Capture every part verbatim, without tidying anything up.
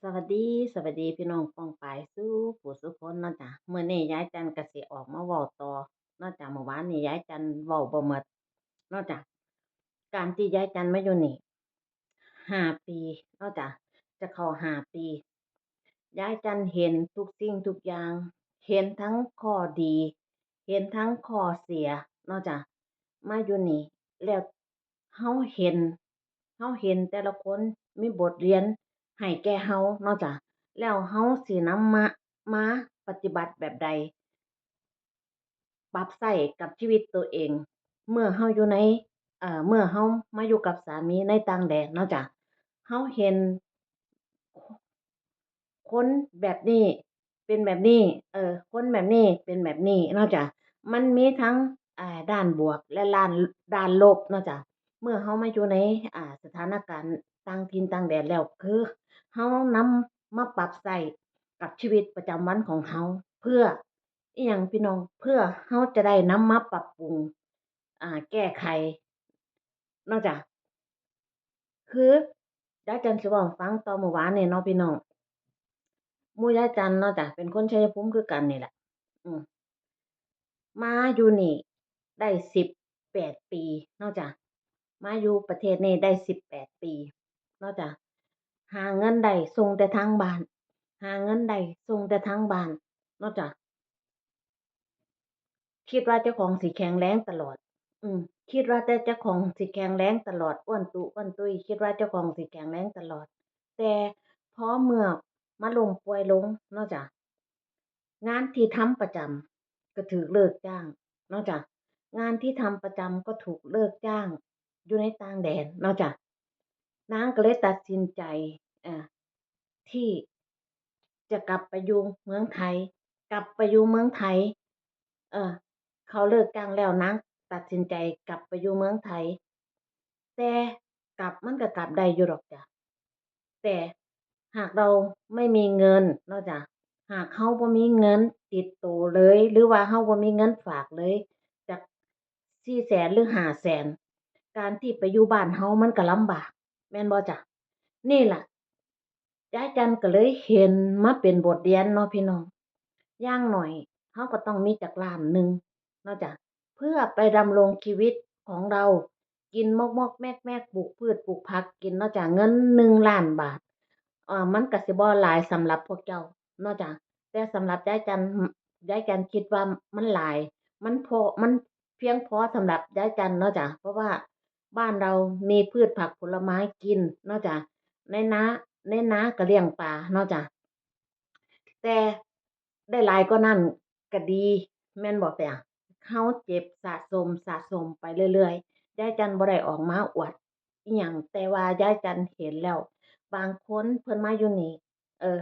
สวัสดี สวัสดีพี่น้องป้องปายสู่ผู้สู่คนเนาะจ้ะ มื้อนี้ยายจันก็สิออกมาเว้าต่อเนาะจ้ะ มื้อวานนี้ยายจันเว้าบ่หมดเนาะจ้ะ การที่ยายจันมาอยู่นี่ห้าปีเนาะจ้ะ จะเข้าห้าปี ยายจันเห็นทุกสิ่งทุกอย่าง เห็นทั้งข้อดี เห็นทั้งข้อเสียเนาะจ้ะ มาอยู่นี่แล้ว เฮาเห็น เฮาเห็นแต่ละคนมีบทเรียนให้แก่เฮาเนาะจ้ะ แล้วเฮาสินำมา มาปฏิบัติแบบใด ปรับใช้กับชีวิตตัวเอง เมื่อเฮาอยู่ใน เอ่อ เมื่อเฮามาอยู่กับสามีในต่างแดนเนาะจ้ะ เฮาเห็น คนแบบนี้เป็นแบบนี้ เออ คนแบบนี้เป็นแบบนี้เนาะจ้ะ มันมีทั้ง อ่า ด้านบวกและด้าน ด้านลบเนาะจ้ะ เมื่อเฮามาอยู่ใน อ่า สถานการณ์ต่างถิ่นต่างแดนแล้ว คือเฮานำมาปรับใช้กับชีวิตประจำวันของเฮา เพื่ออิหยังพี่น้อง เพื่อเฮาจะได้นำมาปรับปรุง อ่า แก้ไขเนาะจ้ะ คือยายจันสิเว้าให้ฟังต่อมื้อวานนี่เนาะพี่น้อง หมู่ยายจันเนาะจ้ะ เป็นคนชัยภูมิคือกันนี่แหละ อืม มาอยู่นี่ได้สิบแปดปีเนาะจ้ะ มาอยู่ประเทศนี่ได้สิบแปดปีเนาะจ้ะ หาเงินได้ส่งแต่ทางบ้าน หาเงินได้ส่งแต่ทางบ้านเนาะจ้ะ คิดว่าเจ้าของสิแข็งแรงตลอด อืม คิดว่าแต่เจ้าของสิแข็งแรงตลอด อ้วนตุ๊อ้วนตุ๊ย คิดว่าเจ้าของสิแข็งแรงตลอด แต่พอเมื่อมาล้มป่วยลงเนาะจ้ะ งานที่ทำประจำก็ถูกเลิกจ้างเนาะจ้ะ งานที่ทำประจำก็ถูกเลิกจ้าง อยู่ในต่างแดนเนาะจ้ะ นางก็เลยตัดสินใจ อ่า ที่จะกลับไปอยู่เมืองไทย กลับไปอยู่เมืองไทย เออ เขาเลิกจ้างแล้ว นางตัดสินใจกลับไปอยู่เมืองไทย แต่กลับมันก็กลับได้อยู่ดอกจ้ะ แต่หากเราไม่มีเงินเนาะจ้ะ หากเฮาบ่มีเงินติดตัวเลย หรือว่าเฮาบ่มีเงินฝากเลย จักสี่แสนหรือห้าแสน การที่ไปอยู่บ้านเฮามันก็ลำบาก แม่นบ่จ้ะ นี่ล่ะ ยายจันก็เลยเห็นมาเป็นบทเรียนเนาะพี่น้อง อย่างน้อยเฮาก็ต้องมีจักล้านหนึ่งเนาะจ้ะ เพื่อไปดำรงชีวิตของเรา กินมอกๆแมกๆ ปลูกพืชปลูกผักกินเนาะจ้ะ เงินหนึ่งล้านบาท เอ่อ มันก็สิบ่หลายสำหรับพวกเจ้าเนาะจ้ะ แต่สำหรับยายจัน ยายจันคิดว่ามันหลาย มันพอ มันเพียงพอสำหรับยายจันเนาะจ้ะ เพราะว่าบ้านเรามีพืชผักผลไม้กินเนาะจ้ะ ในนา ในนาก็เลี้ยงปลาเนาะจ้ะ แต่ได้หลายกว่านั้นก็ดี แม่นบ่จ้ะ เฮาเก็บสะสม สะสมไปเรื่อยๆ ยายจันบ่ได้ออกมาอวดอิหยัง แต่ว่ายายจันเห็นแล้ว บางคนเพิ่นมาอยู่นี่ เออ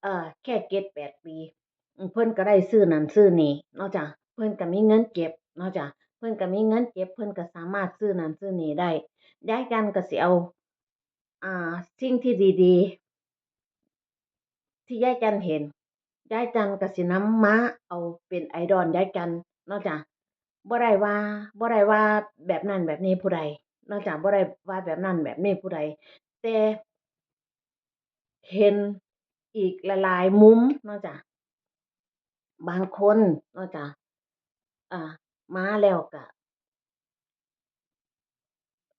เอ่อ แค่เจ็ดแปดปี อืม เพิ่นก็ได้ซื้อนั่นซื้อนี่เนาะจ้ะ เพิ่นก็มีเงินเก็บเนาะจ้ะ เพิ่นก็มีเงินเก็บ เพิ่นก็สามารถซื้อนั่นซื้อนี่ได้ ยายจันก็สิเอา อ่า สิ่งที่ดีๆ ที่ยายจันเห็น ยายจันก็สินำมาเอาเป็นไอดอลยายจันเนาะจ้ะ บ่ได้ว่า บ่ได้ว่าแบบนั้นแบบนี้ผู้ใดเนาะจ้ะ บ่ได้ว่าแบบนั้นแบบนี้ผู้ใด แต่เห็นอีกหลายๆมุมเนาะจ้ะ บางคนเนาะจ้ะ อ่า มาแล้วก็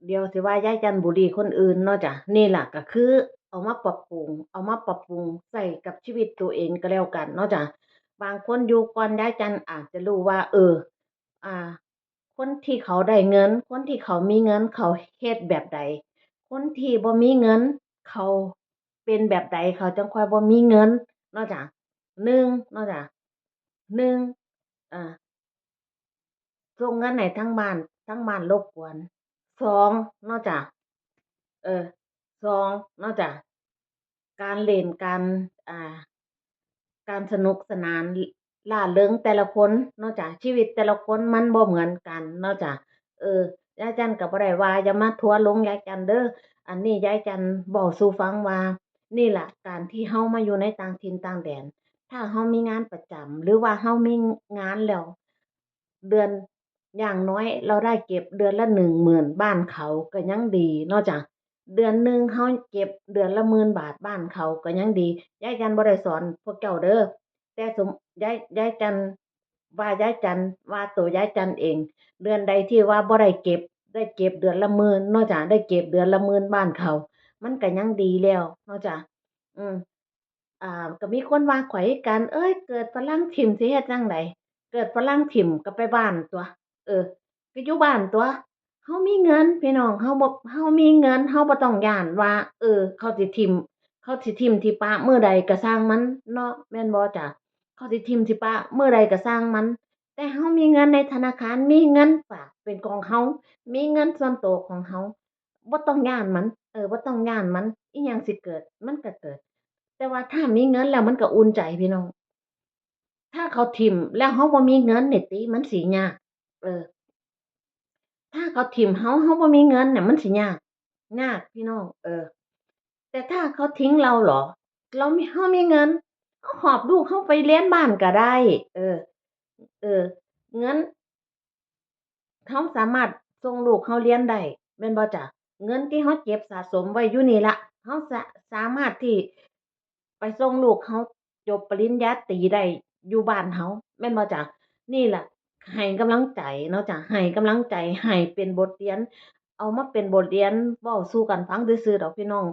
เดี๋ยวสิว่ายายจันบูลลีคนอื่นเนาะจ้ะ นี่ล่ะก็คือเอามาปรับปรุง เอามาปรับปรุงใส่กับชีวิตตัวเองก็แล้วกันเนาะจ้ะ บางคนอยู่ก่อนยายจันอาจจะรู้ว่า เออ อ่า คนที่เขาได้เงิน คนที่เขามีเงินเขาเฮ็ดแบบใด คนที่บ่มีเงินเขาเป็นแบบใด เขาจั่งค่อยบ่มีเงินเนาะจ้ะ หนึ่งเนาะจ้ะ หนึ่ง อ่า ส่งเงินให้ทางบ้าน ทางบ้านรบกวน สองเนาะจ้ะ เออ สองเนาะจ้ะ การเล่น การ อ่า การสนุกสนานร่าเริงแต่ละคนเนาะจ้ะ ชีวิตแต่ละคนมันบ่เหมือนกันเนาะจ้ะ เออ ยายจันก็บ่ได้ว่าอย่ามาทัวร์ลงยายจันเด้อ อันนี้ยายจันเว้าสู่ฟังว่า นี่ล่ะ การที่เฮามาอยู่ในต่างถิ่นต่างแดน ถ้าเฮามีงานประจำ หรือว่าเฮามีงานแล้ว เดือน อย่างน้อยเราได้เก็บเดือนละหนึ่งหมื่น บ้านเขาก็ยังดีเนาะจ้ะ เดือนหนึ่งเฮาเก็บเดือนละหมื่นบาทบ้านเขาก็ยังดี ยายจันบ่ได้สอนพวกเจ้าเด้อ แต่สม ยาย ยายจัน ว่ายายจัน ว่าตัวยายจันเอง เดือนใดที่ว่าบ่ได้เก็บ ได้เก็บเดือนละหมื่นเนาะจ้ะ ได้เก็บเดือนละหมื่นบ้านเขา มันก็ยังดีแล้วเนาะจ้ะ อืม อ่า ก็มีคนว่าข้อยคือกัน เอ้ย เกิดฝรั่งถิ่มสิเฮ็ดจั่งใด เกิดฝรั่งถิ่มก็ไปบ้านตั๊ว เออ ก็อยู่บ้านตั๊ว เฮามีเงินพี่น้อง เฮาบ่ เฮามีเงิน เฮาบ่ต้องย้านว่า เออ เขาสิถิ่ม เขาสิถิ่มสิปะมื้อใดก็ซ่างมันเนาะ แม่นบ่จ้ะ เขาสิถิ่มสิปะมื้อใดก็ซ่างมัน แต่เฮามีเงินในธนาคาร มีเงินฝากเป็นของเฮา มีเงินส่วนตัวของเฮา บ่ต้องย้านมัน เออ บ่ต้องย้านมัน อิหยังสิเกิด มันก็เกิด แต่ว่าถ้ามีเงินแล้วมันก็อุ่นใจพี่น้อง ถ้าเขาถิ่มแล้วเฮาบ่มีเงินนี่ติ มันสิยาก เออ ถ้าเขาถิ่มเฮา เฮาบ่มีเงินน่ะ มันสิยาก ยากพี่น้อง เออ แต่ถ้าเขาทิ้งเราเหรอ เรามี เฮามีเงิน เฮาหอบลูกเฮาไปเรียนบ้านก็ได้ เออ เออ เงิน เฮาสามารถส่งลูกเฮาเรียนได้ แม่นบ่จ้ะ เงินที่เฮาเก็บสะสมไว้อยู่นี่ละ เฮาสะ สามารถที่ไปส่งลูกเฮาจบปริญญาตรีได้อยู่บ้านเฮา แม่นบ่จ้ะ นี่ล่ะ ให้กำลังใจเนาะจ้ะ ให้กำลังใจ ให้เป็นบทเรียน เอามาเป็นบทเรียนเว้าสู่กันฟังซื่อๆดอกพี่น้อง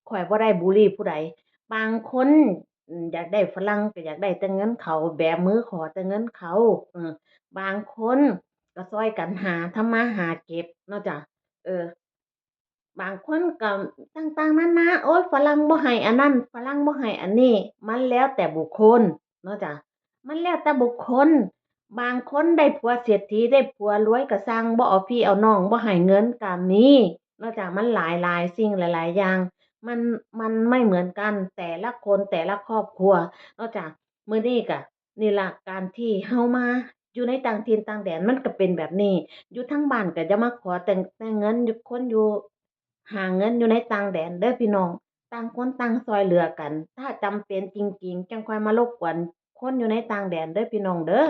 ข้อยบ่ได้บูลลีผู้ใด บางคน อืม อยากได้ฝรั่งก็อยากได้แต่เงินเขา แบมือขอแต่เงินเขา เออ บางคนก็ซ่อยกันหา ทำมาหาเก็บเนาะจ้ะ เออ บางคนก็ต่างๆนานา โอ๊ย ฝรั่งบ่ให้อันนั้น ฝรั่งบ่ให้อันนี้ มันแล้วแต่บุคคลเนาะจ้ะ มันแล้วแต่บุคคล บางคนได้ผัวเศรษฐี ได้ผัวรวยก็ซ่าง บ่เอาพี่เอาน้อง บ่ให้เงินก็มีเนาะจ้ะ มันหลายๆสิ่งหลายๆอย่าง มัน มันไม่เหมือนกัน แต่ละคนแต่ละครอบครัวเนาะจ้ะ มื้อนี้ก็นี่ล่ะ การที่เฮามาอยู่ในต่างถิ่นต่างแดน มันก็เป็นแบบนี้ อยู่ทางบ้านก็อย่ามาขอแต่ แต่เงิน คนอยู่ หาเงินอยู่ในต่างแดนเด้อพี่น้อง ต่างคนต่างซ่อยเหลือกัน ถ้าจำเป็นจริงๆ จั่งค่อยมารบกวนคนอยู่ในต่างแดนเด้อพี่น้องเด้อ